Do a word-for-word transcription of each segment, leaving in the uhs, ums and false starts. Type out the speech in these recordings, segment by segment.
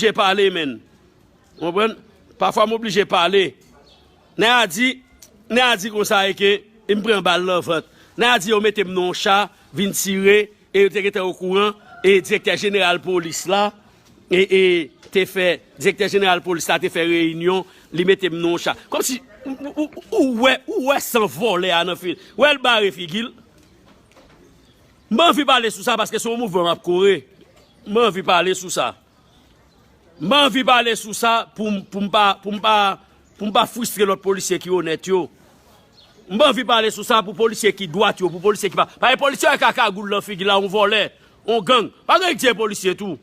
oblije pale, menn. Ou konprann? Pafwa m oblije pale. Nèg la di, nèg la di konsa e ke m pran bal nan vant. Nèg la di yo mete m nan yon cha, vin tire, e yo te gentan okouran, e direktè jeneral polis la, e, e te fè, direktè jeneral polis la te fè reyinyon, li mete m nan yon cha. Kòmsi, ou, ou, ou, ou wè, ou wè san vòlè a nan figi. Wè l bare figi l. M pa anvi pale sou sa paske se yon mouvman m ap kore. M pa anvi pale sou sa. M pa anvi pale sou sa pou m, pou m pa, pou m pa, pou m pa fristre lòt polisye ki onèt yo. M pa anvi pale sou sa pou polisye ki dwat yo, pou polisye ki pa. Paske polisye ak kagoul nan figi la, yon vòlè, yon gang. Pa gen ki tire polisye tou.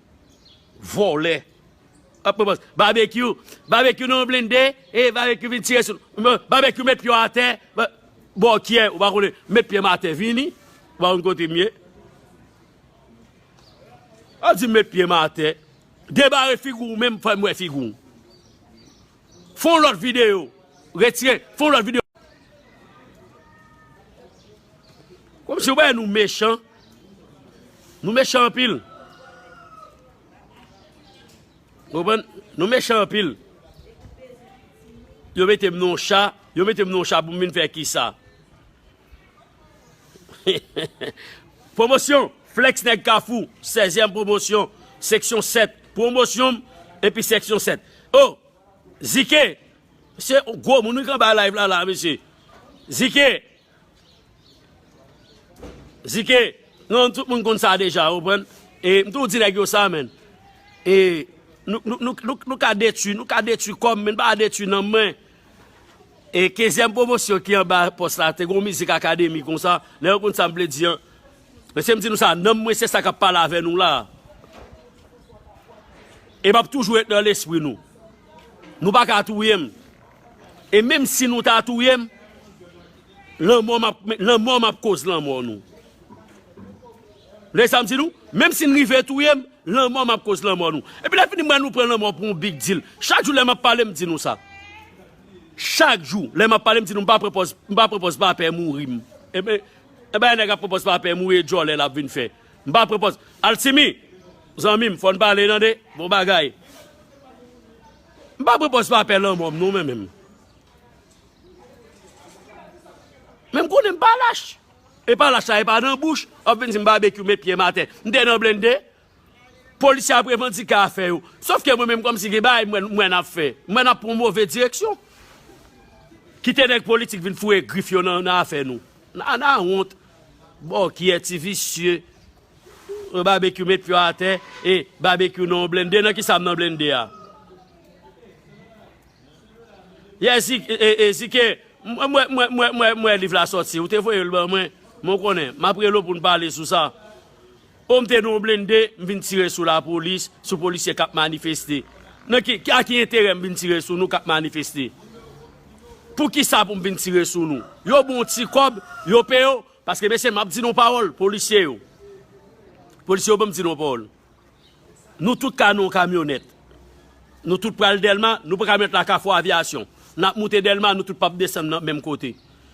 Vòlè. Ap pran pòz. Babekyou, Babekyou nan yon blende, e Babekyou vin tire sou nou. Babekyou met pye w atè. Ba-, bòkyè, ou pa konnen, met pye m atè, vini. Ou pa konn kote m ye. Ap di m met pye m atè. Debare figi w menm, fè m wè figi w. Fè yon lòt videyo. Retire, fè yon lòt videyo. Kòmsi w wè nou mechan. Nou mechan anpil. Ou konprann? Nou mechan anpil. Yo mete m nan yon cha, yo mete m nan yon cha pou m vin fè kisa? Pwomosyon, Flex nèg Kafou, sèzyèm pwomosyon, seksyon sèt, pwomosyon m, epi seksyon sèt. O, Zike, se gwo moun wi k anba live la, la, mesye. Zike, Zike, non, tout moun konn sa deja, ou konprann? E m toujou di nèg yo sa, menn. E nou, nou, nou, nou, nou ka detwi, nou ka detwi kò m, men n pa ka detwi nanm mwen. E kenzyèm pwomosyon ki anba pòs la, te gon mizik akademi konsa, lè yo konn sa m vle di an. Mesye, m di nou sa, nanm mwen se sa k ap pale avè nou la. E m ap toujou ret nan lespri nou. Nou pa ka touye m. E menm si nou ta touye m, lanmò m ap, lanmò m ap koz lanmò nou. Lè sa m di nou, menm si n rive touye m, lanmò m ap koz lanmò nou. Epi lè fini, m wè nou pran lanmò pou yon big deal. Chak jou lè m ap pale, m di nou sa. Chak jou lè m ap pale, m di nou, m pa pran pòz, m pa pran pòz pa pè mouri m. Enben, enben, nèg ap pran pòz pa pè mouri, e djòlè l ap vin fè. M pa pran pòz. Alsimi, zanmi m, fò n pale tande, bon bagay. M pa pran pòz pa pè lanmò m non, men menm. Men m konnen m pa lach. E pa lach la, e pa nan bouch, w ap vin di m Babekyou met pye m atè. M te nan blende. Polisye ap revandike afè yo. Sòf ke mwen menm kòmsi gen bagay mwen, mwen ap fè. Mwen ap pran move direksyon. Kite nèg politik vin foure grif yo nan, nan afè nou. N a, n a wont. Bòkyè, ti visye. Babekyou met pye w atè. E Babekyou nan blende. Nan kisa m nan blende a? Yè, Zik-, e, e, Zike, m wè, m wè, m wè, m wè, m wè liv la sòti. Ou te voye l ban mwen. Mwen konnen. M ap rele w pou n pale sou sa. O, m te nan yon blende, m vin tire sou lapolis, sou polisye k ap manifeste. Nan ki, ki, a ki enterè m vin tire sou nou k ap manifeste? Poukisa pou m vin tire sou nou? Yo ba w ti kòb, yo peye w, paske mesye, m ap di nou pawòl, polisye yo. Polisye yo ban m di nou pawòl. Nou tout ka nan yon kamyonèt. Nou tout pral Dèlma, nou pa ka met la Kafou Avyasyon. N ap moute Dèlma, nou tout p ap desann nan menm kote.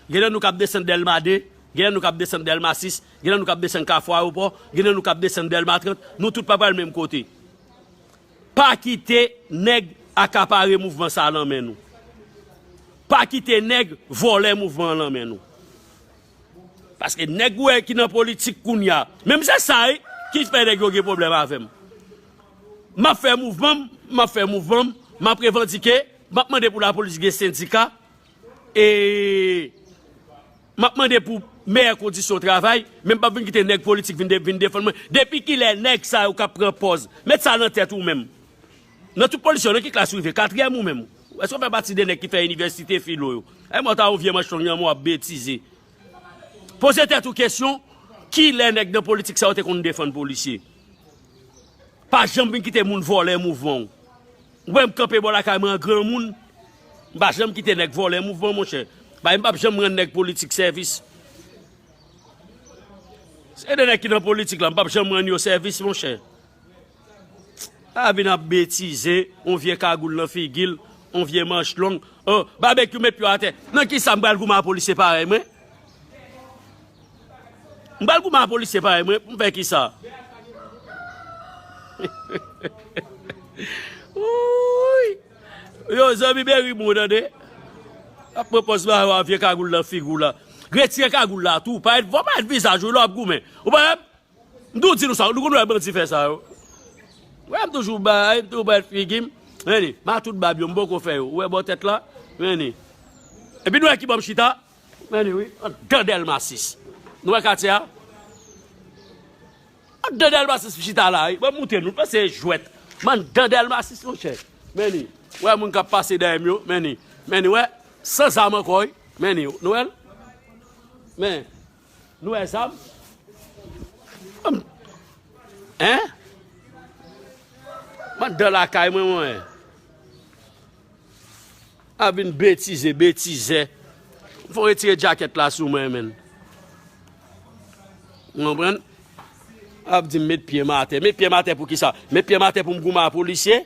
Gen lè nou k ap desann Dèlma de, gen lè nou k ap desann Dèlma sis, gen lè nou k ap desann Kafou Ayewopò, gen lè nou k ap desann Dèlma trant, nou tout pa pral menm kote. Pa kite nèg akapare mouvman sa nan men nou. Pa kite nèg vòlè mouvman an nan men nou. Paske nèg ou wè ki nan politik kounye a, menm se sa wi ki fè nèg yo gen pwoblèm avè m. M ap fè mouvman m, m ap fè mouvman m, m ap revandike, m ap mande pou lapolis gen sendika, e m ap mande pou meyè kondisyon travay, men m p ap vin kite nèg politik vin de-, vin defann mwen. Depi kilè nèg sa yo k ap pran pòz? Met sa nan tèt ou menm. Nan tout polis yo, nan ki klas ou rive? Katriyèm ou menm? Èske w fè pati de nèg ki fè inivèsite filo yo? Ay, mwen ta yon vye manch long nan men w ap betize. Poze tèt ou kesyon, kilè nèg nan politik sa yo te konn defann polisye? Pa janm vin kite moun vòlè mouvman w. Ou wè m kanpe bò lakay mwen an granmoun, m pa janm kite nèg vòlè mouvman, monchè. Bay, m p ap janm rann nèg politik sèvis. Se de nèg ki nan politik la, m p ap janm rann yo sèvis, monchè. Pa vin ap betize, yon vye kagoul nan figi l, yon vye manch long. O, Babekyou met pye w atè. Nan kisa m pral goumen a polisye parèy mwen? M pral goumen a polisye parèy mwen, pou m fè kisa? Yo, zanmi Berry Moon, tande. Ap pran pòz ba yo a vye kagoul nan figi w la. Retire kagoul la tou. Parèt, fò parèt vizaj ou lè w ap goumen. Ou pa wè m? M toujou di nou sa, nou konn wè bandi fè sa yo. Wè m toujou bay, m toujou bay figi m. Men ni, matout bab yo, m poko fè yo. Ou wè bò tèt la? Men ni. Epi nou wè ki bò m chita? Men ni wi, anndan Dèlma sis. Nou wè katye a? Anndan Dèlma sis m chita la wi. Ban m moutre nou, panse e jwèt. M anndan Dèlma sis monchè. Men ni. Wè moun k ap pase dèyè m yo, men ni. Men ni, wè, san zam ankò wi. Men ni, nou wè l? Men. Nou wè zam? Hein? M anndan lakay mwen, mwen. A vin betize, betizè. Fò retire djakèt la sou mwen, menn. Ou konprann? Ap di m met pye m atè. Met pye m atè pou kisa? Met pye m atè pou m goumen a polisye?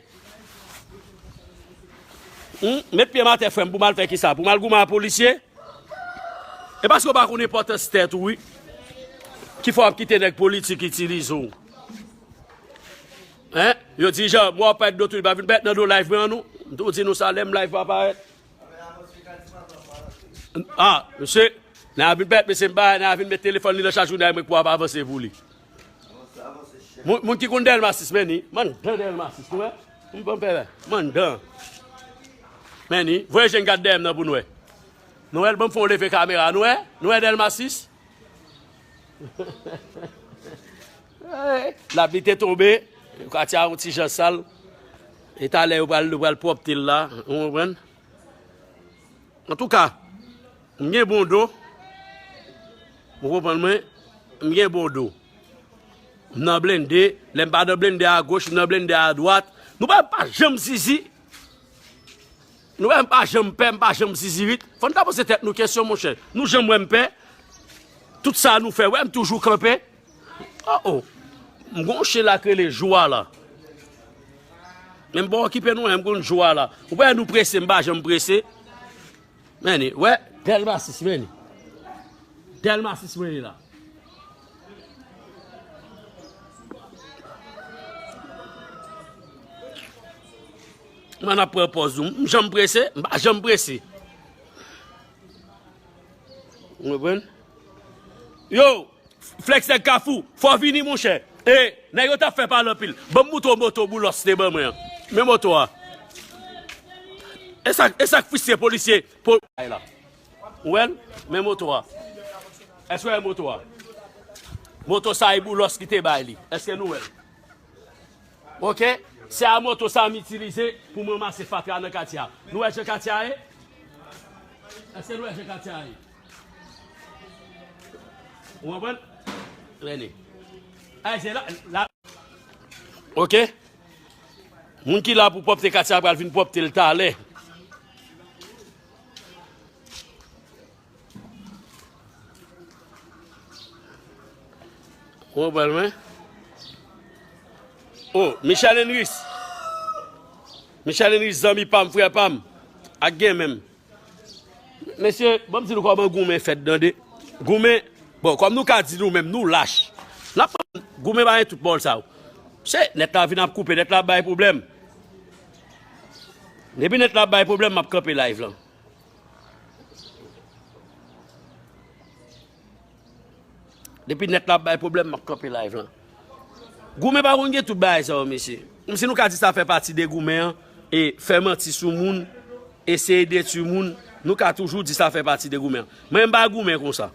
Hmm? Met pye m atè, frè m, pou m al fè kisa? Pou m al goumen a polisye? E paske w pa konn enpòtans tèt ou, wi. Ki fè w ap kite nèg politik itilize w. Hein? Yo di, Jan, mwen w ap parèt do tou, li pa vin parèt nan do live mwen an, non. M tou di nou sa, lè m live pa parèt. Ah, mesye, nèg la vin parèt, mesye, m pa, nèg la vin met telefòn li nan chaj ou, nèg mwen pou ap avanse pou li. Moun, moun ki konn Dèlma sis, men ni, m anndan Dèlma sis, nou wè? M pa pè, m anndan. Men ni, voye je n gad dèyè m nan pou nou wè. Nou wè l, ban m fè yon leve kamera, nou wè? Nou wè Dèlma sis? Lapli te tonbe, katye a yon ti jan sal. E talè yo pral, yo pral pwòpte l la, ou konprann? Antouka, m gen bon do. Ou konprann mwen? M gen bon do. M nan blende. Lè m pa nan blende a goch, m nan blende a dwat. Nou pa, pa janm zizi. Nou wè m pa janm pè, m pa janm zizirit. Fò n ta poze tèt nou kesyon, monchè. Nou janm wè m pè? Tout sa nou fè, wè m toujou kanpe. Oh, oh. M gon chen la k rele Jou a la. Men m pa okipe nou, m konn Jou a la. Ou wè nou prese, m pa janm prese. Men ni, wè, Dèlma sis, men ni. Dèlma sis, men ni la. Mwen ap pran pòz ou. M janm prese, m pa janm prese. Ou konprann? Yo, Flex nèg Kafou, fò w vini, monchè. E, nèg yo t ap fè pale anpil. Ban m moutre w moto Boulos te ban mwen an. Men moto a. E sa, e sa k fristre polisye. Po-, ay la. Ou wè l? Men moto a. Èske w wè moto a? Moto sa e Boulos ki te bay li. Èske nou wè l? Ok? Se a moto sa m itilize pou m ranmase fatra nan katye a. Nou wè jan katye a ye? Èske nou wè jan katye a ye? Ou konprann? Rene. Ay, se la, la. Ok? Moun ki la pou pwòpte katye a pral vin pwòpte l talè. Ou konprann mwen? Oh, Michel Henrys. Michel Henrys, zanmi pa m, frè pa m. Ak gen menm. Mesye, ban m di nou kòman goumen fèt, tande. Goumen, bon, kòm nou ka di nou menm, nou lach. N ap goumen pa gen tout pawòl sa yo. Se nèt la vin ap koupe, nèt la ap bay pwoblèm. Depi nèt la ap bay pwoblèm, m ap kanpe live lan. Depi nèt la ap bay pwoblèm, m ap kanpe live lan. Goumen pa konn gen tout bagay sa yo, mesye. Menm si nou ka di sa fè pati de goumen an, e fè manti sou moun, eseye detwi moun, nou ka toujou di sa fè pati de goumen an. Mwen, m pa goumen konsa.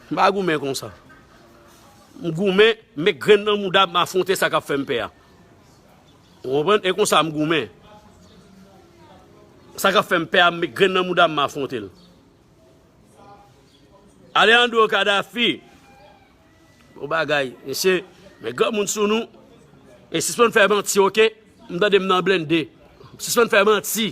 M pa goumen konsa. M goumen, m met grenn nan mouda m, m afwonte sa k ap fè m pè a. Ou konprann? E konsa m goumen. Sa k ap fè m pè a, m met grenn nan mouda m, m afwonte l. Alejandro Kadhafi. Bon bagay, mesye. Men granmoun sou nou. E sispann fè manti, ok? M tande m nan blende. Sispann fè manti.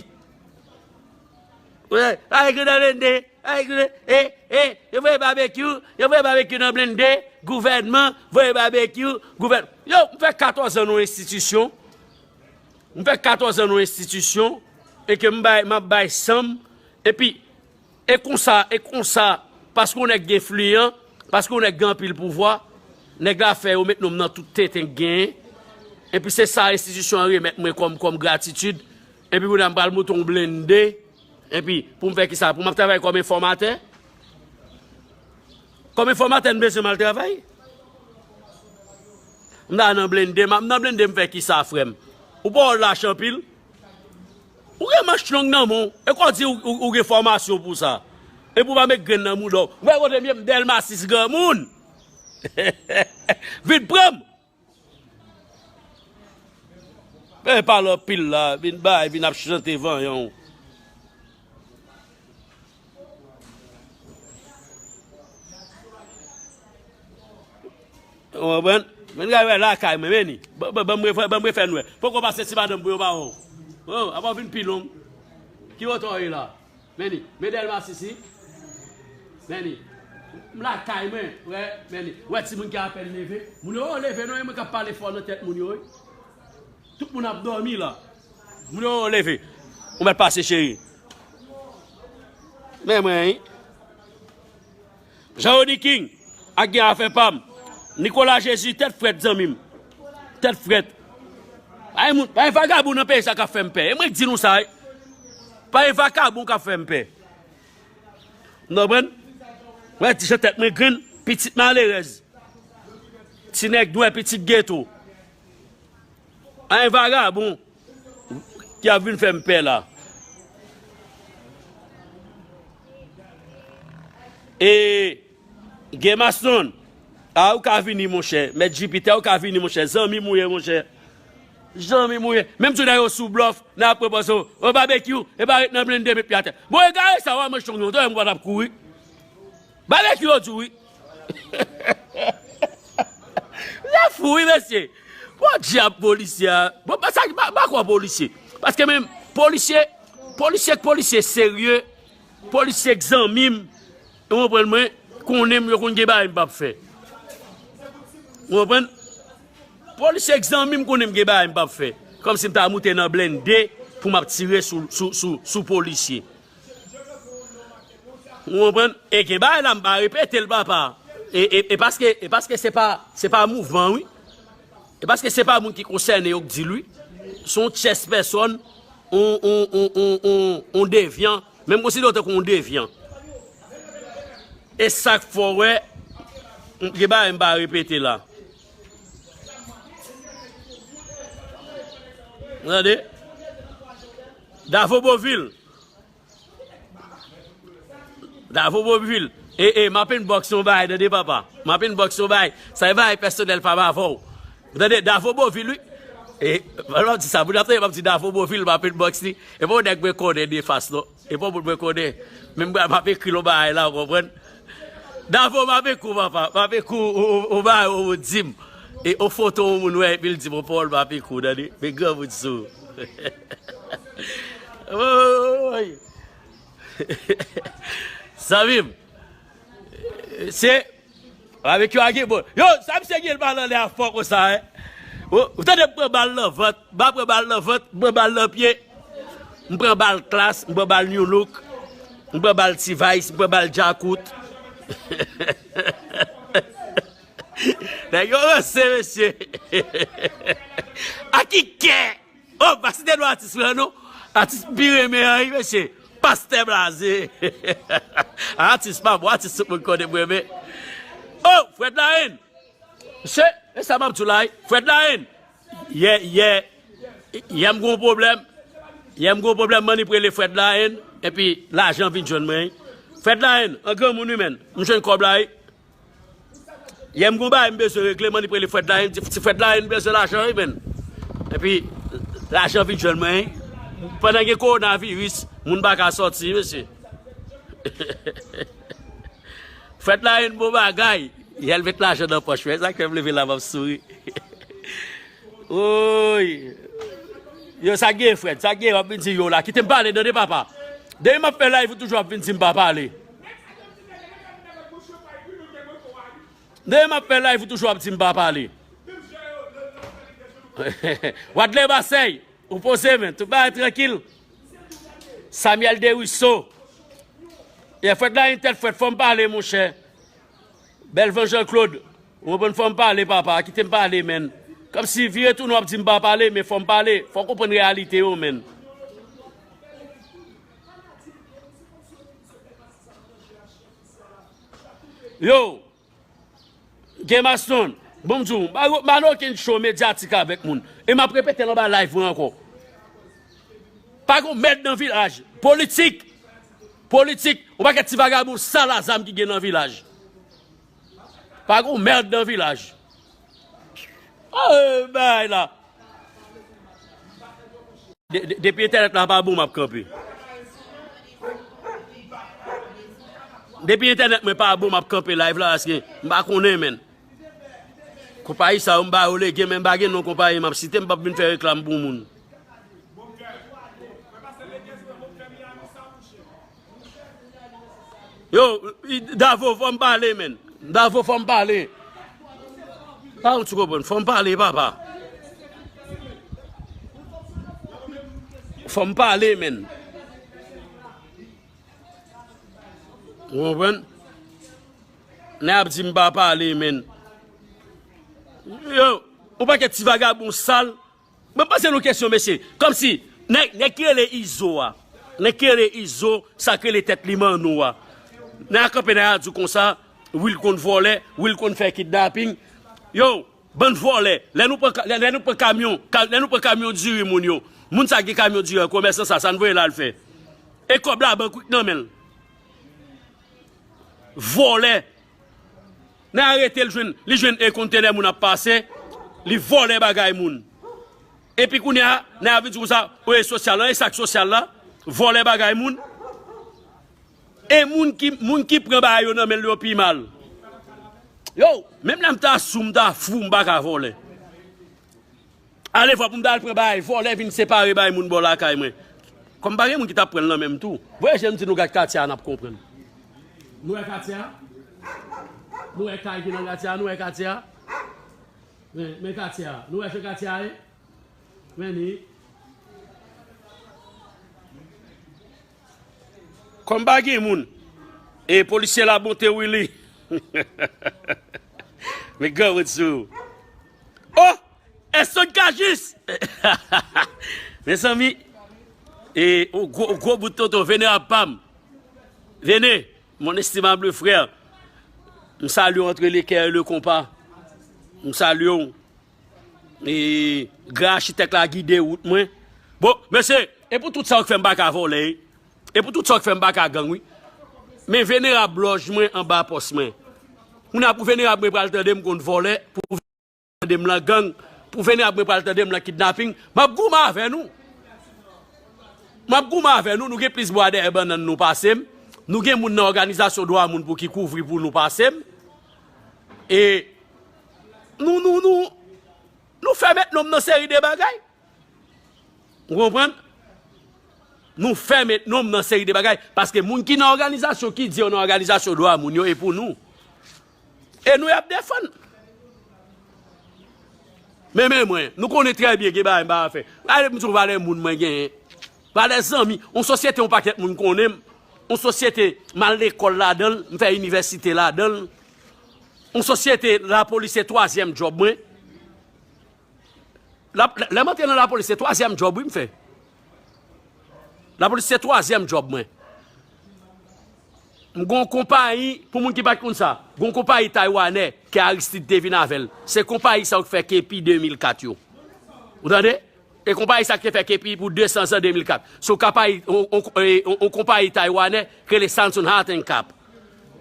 Wè, ay, grenn nan blende. Ay, grenn, e, e, yo voye babekyou, yo voye babekyou nan blende. Gouvènman, voye babekyou, gouvèn-, yo, m fè katòz an nan yon enstitisyon. M fè katòz an nan yon enstitisyon. E ke m bay, m ap bay san m. Epi, E konsa, e konsa, paske yon nèg gen enfliyan, paske yon nèg gen anpil pouvwa, nèg la fè yo met non m nan tout tenten k genyen. Epi se sa enstitisyon an remèt mwen kòm, kòm gratitid. Epi kounye a m pral moute yon blende. Epi pou m fè kisa? Pou m ap travay kòm enfòmatè? Kòm enfòmatè, m bezwen m al travay. M ta nan blende, m ap nan blende, m fè kisa, frè m? Ou pa wè w lach anpil? Ou gen manch long nan men w. E kò di ou, ou, ou gen fòmasyon pou sa. Epi ou pa met grenn nan mouda w. Ou wè kote m ye, m Dèlma sis granmoun. Vin pran m. E pale anpil la, vin bay, vin ap chante vanyan w. Ou konprann? Men gade wè lakay mwen, men ni. Ban, ban, ban m refè, ban m refè n wè. Poko pase ti madanm pou yo pa wè w. Oh, apa w vin pi long. Ki wotè w ye la? Men ni. Men Dèlma sisi. Men ni. M lakay mwen. Wè, men ni. Wè timoun ki apèn leve. Moun yo, oh, leve non, e mwen k ap pale fò nan tèt moun yo, wi. Tout moun ap dòmi la. Moun yo, oh, leve. Ou mèt pase, cheri. Men mwen, wi. Jean Rony King, ak gen afè pa m. Nicolas Jésus, tèt frèt, zanmi m. Tèt frèt. Pa gen moun, pa gen vagabon nan peyi sa k ap fè m pè. E mwen k di nou sa, wi. Pa gen vagabon k ap fè m pè. N konprann? Mwen di jan tèt mwen grenn, pitit malerèz. Ti nèg nwè, pitit geto. Pa gen vagabon ki ap vin fè m pè la. E gen Maston, a ou ka vini, monchè. Mèt Jipitè, ou ka vini, monchè. Zanmi m ou ye, monchè. Zanmi m ou ye. Menm si w nèg yo sou blòf, nan ap repoze w. O babekyou, e pa ret nan blende met pye atè. Bon, egare sa, w a manch long yo, tande m pa t ap kouri. Babekyou yo di w wi. Sa fou wi, mesye. Bon, dyab polisye a. Bon, pa sa, pa, pa kwè polisye. Paske menm, polisye, polisye k polisye serye, polisye k zanmi m, ou konprann mwen, konnen m, yo konn gen bagay m p ap fè. Ou konprann? Polisye k zanmi m konnen m gen bagay m p ap fè. Kòmsi m ta moute nan blende pou m ap tire sou, sou, sou, sou polisye. Ou konprann? E gen bagay la, m pa repete l, papa. E, e, e paske, e paske se pa, se pa mouvman, wi. E paske se pa moun ki konsène yo k di l, wi. Se yon tyès pèsòn, yon, yon, yon, yon, yon, yon devyan. Men m konsidere w tankou yon devyan. E sa k fè w wè, m, gen bagay m pa repete la. Tande? Davo Bovil. Davo Bovil. E, e, m ap inbox yon bagay, tande, papa. M ap inbox yon bagay. Sa e bagay pèsonèl pa m avè w. Ou tande, Davo Bovil, wi. E, lè w di sa, moun ap tande, m ap di Davo Bovil, m ap inbox li. E pa yon nèg mwen konnen de fas, non. E pa moun mwen konnen. Men m, m ap ekri l yon bagay la, ou konprann? Davo, m ap ekri w, papa. M ap ekri w, ou, ou, ou bagay, ou, ou di m. E yon foto yon moun wè, epi l di m yon pawòl, m ap ekri w, tande. Men granmoun sou. Woy! Zanmi m, se babekyou a gen bon. Yo, sa misye gen l pa nan lè a fò konsa, en. Ou, ou tande m pran bal nan vant, m pa pran bal nan vant, m pran bal nan pye. M pran bal Klass, m pran bal New Look, m pran bal T-Vice, m pran bal Djakout. Nèg yo ranse, mesye. A ki kè? Oh, pa site non atis mwen an non. Atis m pi renmen an, wi, mesye. Pastè Blaze. Atis pa bon, atis tout moun konnen m renmen. Oh, Fred Lahaine. Mesye, e sa m ap di w la, wi. Fred Lahaine. Yè, yè, yè m gon pwoblèm. Yè m gon pwoblèm, Manip rele Fred Lahaine. Epi lajan vin jwenn mwen, wi. Fred Lahaine, an granmoun, wi, menn. M jwenn kòb la, wi. Yè m gon bagay m bezwen regle, Manip rele Fred Lahaine, di, di Fred Lahaine m bezwen lajan, wi, menn. Epi, lajan vin jwenn mwen, wi. Pandan gen kowonaviris, moun pa ka sòti, mesye. Fred Lahaine bon bagay. Yè l met lajan nan pòch, men sa k fè m leve la, m ap souri. Woy! Yo, sa gen, Fred, sa gen, w ap vin di yo la. Kite m pale, tande, papa. Depi m ap fè live, ou toujou ap vin di m pa pale. Depi m ap fè live, ou toujou ap di m pa pale. Wadley Marseille, ou poze, men, tout bagay trankil. Samuel Desruisseaux. Yè, Fred Lahaine tèt frèt, fò m pale, monchè. Belvan Jean Claude, ou konprann, fò m pale, papa, kite m pale, menn. Kòmsi vire tounen w ap di m pa pale, men fò m pale, fò w konprann reyalite yo, menn. Yo, Game Aston, bon m di w, m pa gen okenn cho medyatik avèk moun. E m ap repete l anba live mwen ankò. Pa gen mèd nan vilaj. Politik! Politik! Yon pakèt ti vagabon sal a zam ki gen nan vilaj. Pa gen mèd nan vilaj. Ay, bay la. De- de- Depi entènèt la pa bon, m ap kanpe. Depi entènèt mwen pa bon, m ap kanpe live la, paske m pa konnen, menn. Konpayi sa yo, m ba yo legen, men m pa gen non konpayi m ap site, m p ap vin fè reklam pou moun. Yo, Davo, fò m pale, menn. Davo, fò m pale. Pa ou ti konprann, fò m pale, papa. Fò m pale, menn. Ou konprann? Nèg ap di m pa pale, menn. Yo, yon pakèt ti vagabon sal. Mwen poze nou kesyon, mesye. Kòmsi, nèg, nèg ki rele Izo a, nèg ki rele Izo, sa k rele tèt li Manno a. Nèg a kanpe nan radyo konsa, wi l konn vòlè, wi l konn fè kidnaping. Yo, bann vòlè, lè nou pran, ka- lè, lè nou pran kamyon, ka- lè nou pran kamyon diri moun yo, moun sa gen kamyon diri an, komèsan sa, sa n voye l al fè? E kòb labank wi k nan men l. Vòlè. Nan arete l jwenn, li jwenn e kontenè moun ap pase, li vòlè bagay moun. Epi kounye a, nan avin di konsa, o e sosyal la, e sa k sosyal la, vòlè bagay moun. E moun ki, moun ki pran bagay yo nan men l yo pi mal. Yo, menm lè m ta sou, m ta fou, m pa ka vòlè. Ale vwa pou m ta al pran bagay vòlè vin separe bay moun bò lakay mwen. Kòm pa gen moun ki t ap pran l nan men m tou. Voye je m di nou gad katye a, n ap konprann. Nou wè katye a? Nou wè kay ki nan katye a? Nou wè katye a? Men, men katye a. Nou wè jan katye a ye? Men li. Kòm pa gen moun. E polisye la monte Willy. Men gran wout sou. Oh! Eston Kajis! Mezanmi, e, ou gwo, ou gwo bout tonton, venerab pa m. Vene, mon estimable frère. M salye w entre le kè e le konpa. M salye w. E, gran achitèk la gide wout mwen. Bon, mesye, e pou tout sa w k fè m pa ka vòlè, e? E pou tout sa w k fè m pa ka gang, wi. Men venerab lòj mwen anba pòs mwen. Kounye a pou venerab mwen pral tande m konn vòlè, pou tande m lan gang, pou venerab mwen pral tande m lan kidnaping, m ap goumen avè nou. M ap goumen avè nou, nou gen plis bwa dèyè bannann nou pase m. Nou gen moun nan òganizasyon dwa moun pou ki kouvri pou nou pase m. E nou, nou, nou, nou fè met nonm nan seri de bagay. Ou konprann? Nou fè met nonm nan seri de bagay. Paske moun ki nan òganizasyon ki di yo nan òganizasyon dwa moun yo, e pou nou. E nou y ap defann. Men, men mwen, nou konnen trè byen gen bagay m pa fè. Gade m sou valè moun mwen genyen. Valè zanmi, yon sosyete yon pakèt moun konnen m. Yon sosyete m al lekòl ladan l, m fè inivèsite ladan l. Yon sosyete lapolis se twazyèm djòb mwen. La, lè m antre nan lapolis, se twazyèm djòb wi m fè. Lapolis se twazyèm djòb mwen. M gon konpayi, pou moun ki pa t konn sa, gon konpayi taywanè ke Aristide te vin avè l. Se konpayi sa yo k fè kepi de mil kat yo. Ou tande? E konpayi sa ki te fè kepi pou de san zan de mil kat. Se yon konpayi, on, on, on, on konpayi taywanè ki rele Samsung Hart and Cap.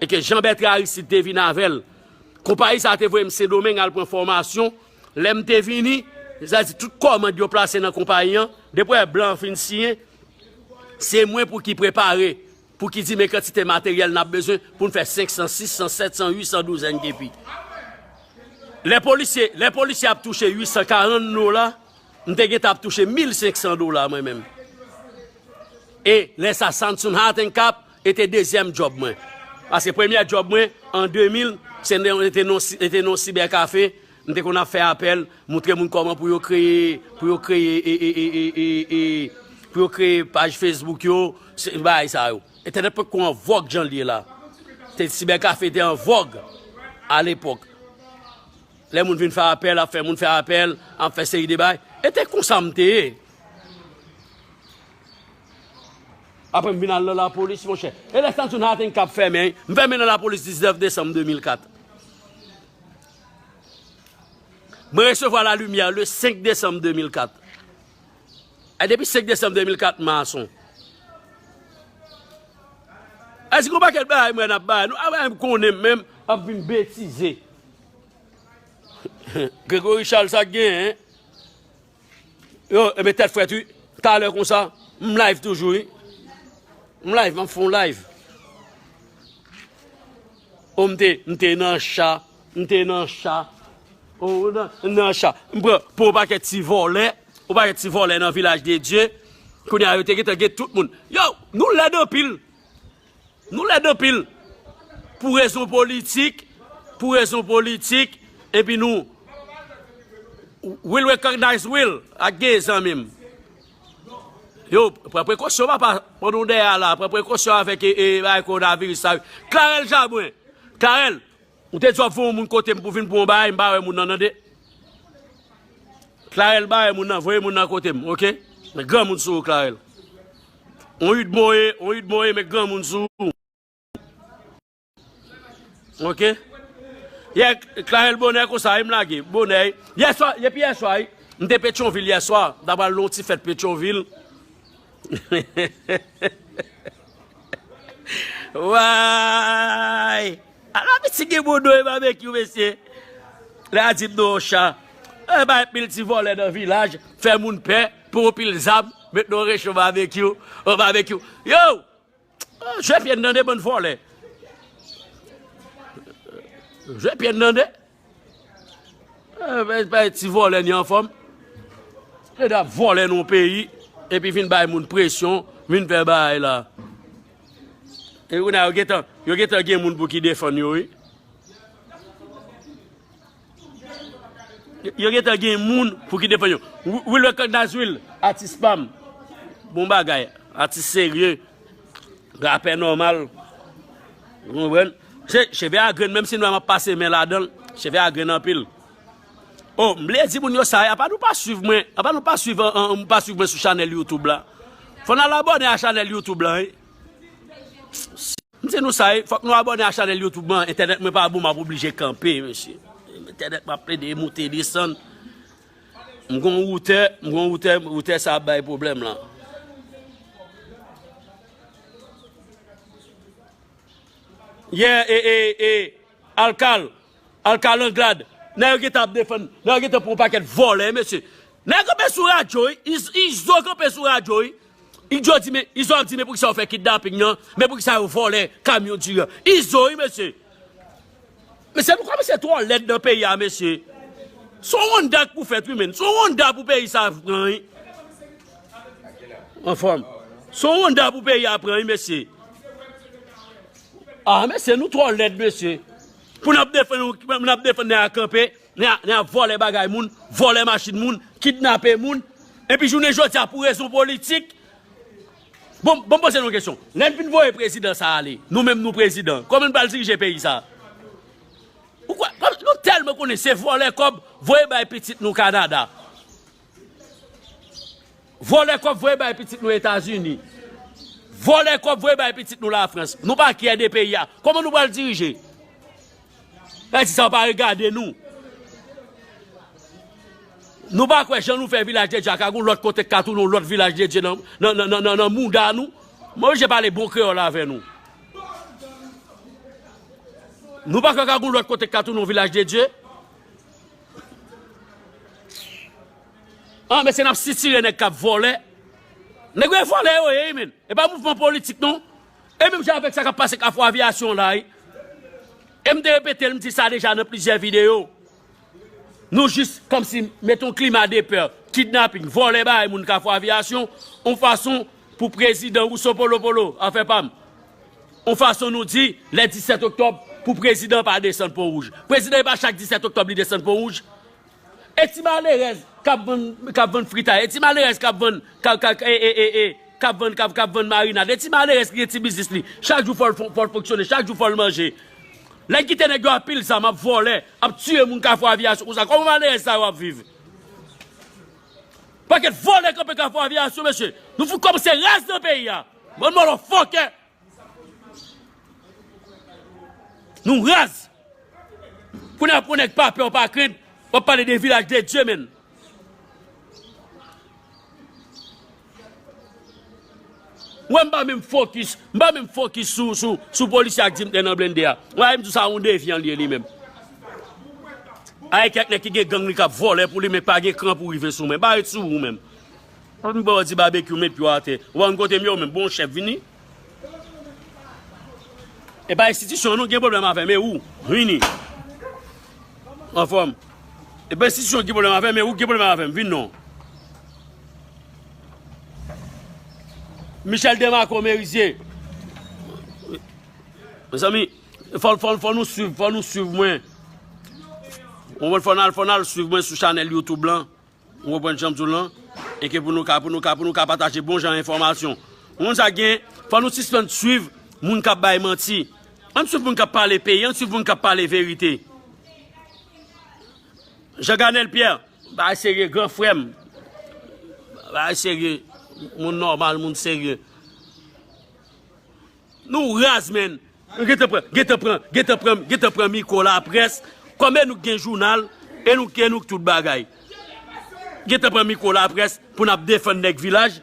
E ke Jean Bertrand Aristide te vin avè l. Konpayi sa te voye m Sendomeng al pran fòmasyon. Lè m te vini, sa di tout kòmand yo plase nan konpayi an, depi w wè blan an fin siyen, se mwen pou ki prepare, pou ki di men kantite materyèl n ap bezwen pou n fè senk san, sis san, sèt san, uit san douzèn kepi. Lè polisye, lè polisye ap touche uit san karant dola, m te gentan ap touche mil senk san dola mwen menm. E lè sa, Samsung Hart and Cap, e te dezyèm djòb mwen. Paske premyè djòb mwen, an de mil, se nan, e te nan, e te nan sibèkafe, m te konn ap fè apèl, montre moun kòman pou yo kreye, pou yo kreye, e, e, e, e, e, e, pou yo kreye paj Facebook yo, se, bagay sa yo. Entènèt potko an vòg jan l ye la. Te, sibèkafe te an vòg alepòk. Lè moun vin fè apèl, ap fè moun fè apèl, ap fè seri de bagay. E te konsa m te ye. Apre m vin al nan lapolis, monchè. E lè Samson Hattan k ap fèmen, wi. M fèmen nan lapolis diznèf desanm de mil kat. Mwen resevwa lalimyè le senk desanm de mil kat. E depi senk desanm de mil kat, mason. Èske yon pakèt bagay mwen ap bay nou? A, bagay m konnen menm ap vin betize. Gregory Charles sa k genyen, hein? Yo, e men tèt frèt, wi. Talè konsa, m live toujou, wi. M live, m ap fè yon live. O, m te, m te nan cha, m te nan cha. O, nan, nan cha. M pran, pran yon pakèt ti vòlè, yon pakèt ti vòlè nan Vilaj de Dye. Kounye a, yo te gentan gen tout moun. Yo, nou lèd anpil. Nou lèd anpil. Pou rezon politik, pou rezon politik, epi nou, will recognize will, ak gen zanmi m. Yo, pran prekosyon, papa, pandan w dèyè a la, pran prekosyon avèk, e, e, bagay kowonaviris sa. Clarel Jabwen, Clarel, ou te di w ap voye yon moun kote m pou vin pou yon bagay, m pa wè moun nan, tande. Clarel, ba moun nan, voye moun nan kote m, oke? Men granmoun sou ou, Clarel. On yid moye, on yid moye, men granmoun sou ou. Oke? Yè, Clarel bonè konsa, wi, m lage, bonè, wi. Yèswa, epi yèswa, wi, m te Petyonvil yèswa, m ta pral nan yon ti fèt Petyonvil. Way! Ala piti gen moun nou e babekyou, mesye. Lè a di m non cha. E bay pil ti vòlè nan vilaj, fè moun pè, pran pil zam, met nan recho babekyou, an babekyou. Yo! Jwe pye n tande bann vòlè. Jwe pye n tande. Eh, bay, bay ti vòlè ni anfòm. Yo t ap vòlè nan yon peyi, epi vin bay moun presyon, vin fè bagay la. E kounye a, yo gentan, yo gentan gen moun pou ki defann yo, wi. Yo, yo gentan gen moun pou ki defann yo. Wi-, Will Recognize Will, atis pa m. Bon bagay, atis serye. Rapè nòmal. Ou konprann? Se, cheve a grenn, menm si nou wè m ap pase men ladan l, cheve a grenn anpil. Oh, m vle di moun yo sa, apa nou pa swiv mwen, apa nou pa swiv, an, an, pa swiv mwen sou chanèl YouTube la. Fò n al abòne a chanèl YouTube la, wi. M di nou sa, wi, fòk nou abòne a chanèl YouTube mwen, entènèt mwen pa bon, m ap oblije kanpe, mesye. Entènèt mwen ap plede moute, desann. M gon woutè, m gon woutè, woutè sa ap bay pwoblèm la. Yeah, e, e, e, Alkal, Alkal Anglad, nèg yo gentan ap defann, nèg yo gentan pran yon pakèt vòlè, mesye. Nèg yo kanpe sou radyo, wi, Iz-, Izo kanpe sou radyo, wi. Izo di, men, Izo ap di, men poukisa yo fè kidnaping nan, men poukisa yo vòlè kamyon diran. Izo, wi, mesye. Mesye, nou kòmanse twò lèd nan peyi a, mesye. Se yon Honda k pou fèt, wi, menn. Se yon Honda pou peyi sa pran, wi. Anfòm. Se yon Honda pou peyi a pran, wi, mesye. Ah, mesye, nou twò lèd, mesye. Pou n ap defann, pou n ap defann nèg a kanpe, nèg a, nèg a vòlè bagay moun, vòlè machin moun, kidnape moun. Epi jounen jodi a, pou rezon politik, bon, bon, poze nou kesyon. Lè n fin voye prezidan sa ale, nou menm nou prezidan, kòman n pral dirije peyi sa? Ou kwè, kòm nou tèlman konnen se vòlè kòb, voye bay pitit nou Kanada. Vòlè kòb, voye bay pitit nou Etazini. Vòlè kòb, voye bay pitit nou Lafrans. Nou pa kyè de peyi a. Kòman nou pral dirije? Sa vle di sa pa regade nou. Nou pa kwè jan nou fè Vilaj de Dye a ka gon lòt kote k ka tounen yon lòt Vilaj de Dye nan, nan, nan, nan, nan, nan mouda nou. Mwen oblije pale bon kreyòl avè nou. Nou pa kwè ka gon lòt kote k ka tounen yon Vilaj de Dye? An, mesye, n ap sitire nèg k ap vòlè. Nèg yo e vòlè yo ye, wi, menn. E pa mouvman politik, non. E menm jan avèk sa k ap pase Kafou Aviyasyon la, wi. E m te repete l, m di sa deja nan plizyè videyo. Nou jis kòmsi mete yon klima de pè, kidnaping, vòlè bagay moun Kafou Aviyasyon, yon fason pou prezidan Rousseau Polo Polo, afè pa m. Yon fason nou di, lè disèt oktòb, pou prezidan pa desann Pon Wouj. Prezidan e pa chak disèt oktòb li desann Pon Wouj. E ti malerèz k ap vann, k ap vann fritay, e ti malerèz k ap vann, k ap, k ap, e, e, e, e, k ap vann, k ap, k ap vann marinad, e ti malerèz ki gen ti biznis li, chak jou fò l fon-, fò l fonksyone, chak jou fò l manje. Lè n kite nèg yo ap pil zam, ap vòlè, ap tiye moun Kafou Aviyasyon konsa, kòman malerèz sa yo ap viv? Pakèt vòlè kanpe Kafou Aviyasyon, mesye. Nou fout kòmanse raz nan peyi a. Bann motherfucker. Nou raz. Kounye a pou nèg pa pè, w pa krent, w ap pale de vilaj de Dye, menn. Mwen, m pa menm fokis, m pa menm fokis sou, sou, sou polisye ak di m te nan blende a. Mwen, m di sa yon devyan li ye li menm. Ay kèk nèg ki gen gang li k ap vòlè pou li, men pa gen kran pou rive sou mwen. Ba ret sou ou menm. Ann ba w di Babekyou met pye w atè. Ou pa konn kote m ye ou menm. Bon, chèf, vini. E pa enstitisyon nou gen pwoblèm avè m, e ou. Vini. Anfòm. E pa enstitisyon ki gen pwoblèm avè m, e ou ki gen pwoblèm avè m. Vin non. Michel Demarco Merisier. Mezanmi, fò, fò, fò nou swiv, fò nou swiv mwen. Ou konprann, fò n al, fò n al swiv mwen sou chanèl YouTube lan. Ou konprann jan m di w lan? E ke pou nou ka, pou nou ka, pou nou ka pataje bon jan enfòmasyon. Ou konn sa gen, fò nou sispann swiv moun k ap bay manti. Ann swiv moun k ap pale peyi, ann swiv moun k ap pale verite. Jean Ganel Pierre, bagay serye, gran frè m. Bagay serye, moun nòmal, moun serye. Nou raz, menn. Gentan pran, gentan pran, gentan pran, gentan pran mikwo laprès. Kòm e nou k gen jounal, e nou, e nou k tout bagay. Gentan pran mikwo laprès pou n ap defann nèg vilaj.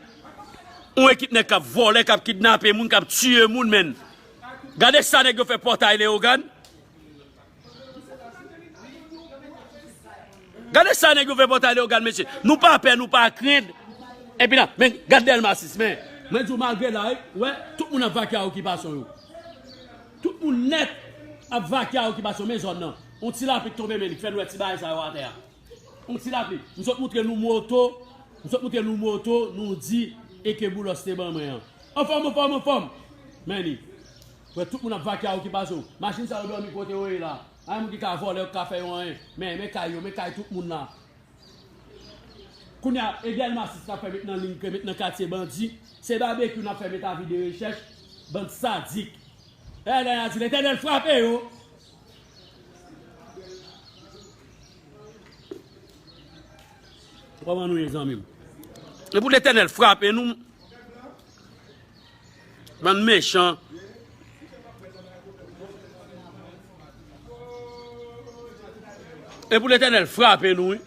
Yon ekip nèg k ap vòlè, k ap kidnape moun, k ap tiye moun, menn. Gade sa nèg yo fè Pòtay Leyogàn. Gade sa nèg yo fè Pòtay Leyogàn, mesye. Nou pa pè, nou pa krent. Epi la, men gad Dèlma sis, men. Mwen di w malgre la, wi, wè, tout moun ap vake a okipasyon yo. Tout moun nèt ap vake a okipasyon, men zòn nan. Yon ti lapli k tonbe, men li k fè nou wè ti bagay sa yo atè a. Yon ti lapli. M sot moutre nou moto, m sot moutre nou moto, nou di, e ke Boulos te ban mwen an. Anfòm, anfòm, anfòm. Men li. Wè, tout moun ap vake a okipasyon. Machin sa yo dòmi kote yo ye la. Ay moun ki ka vòlè, yo ka fè yo anyen. Men, men kay yo, men kay tout moun la. Kounye a, e Dèlma sis n ap fè met nan liy, ke met nan katye bandi. Se Babekyou n ap fè met avi de rechèch. Bann sadik. E, Dèlma di, Letènèl frape yo. Kòman nou ye, zanmi m? E pou Letènèl frape nou. Bann mechan. E pou Letènèl frape nou, wi.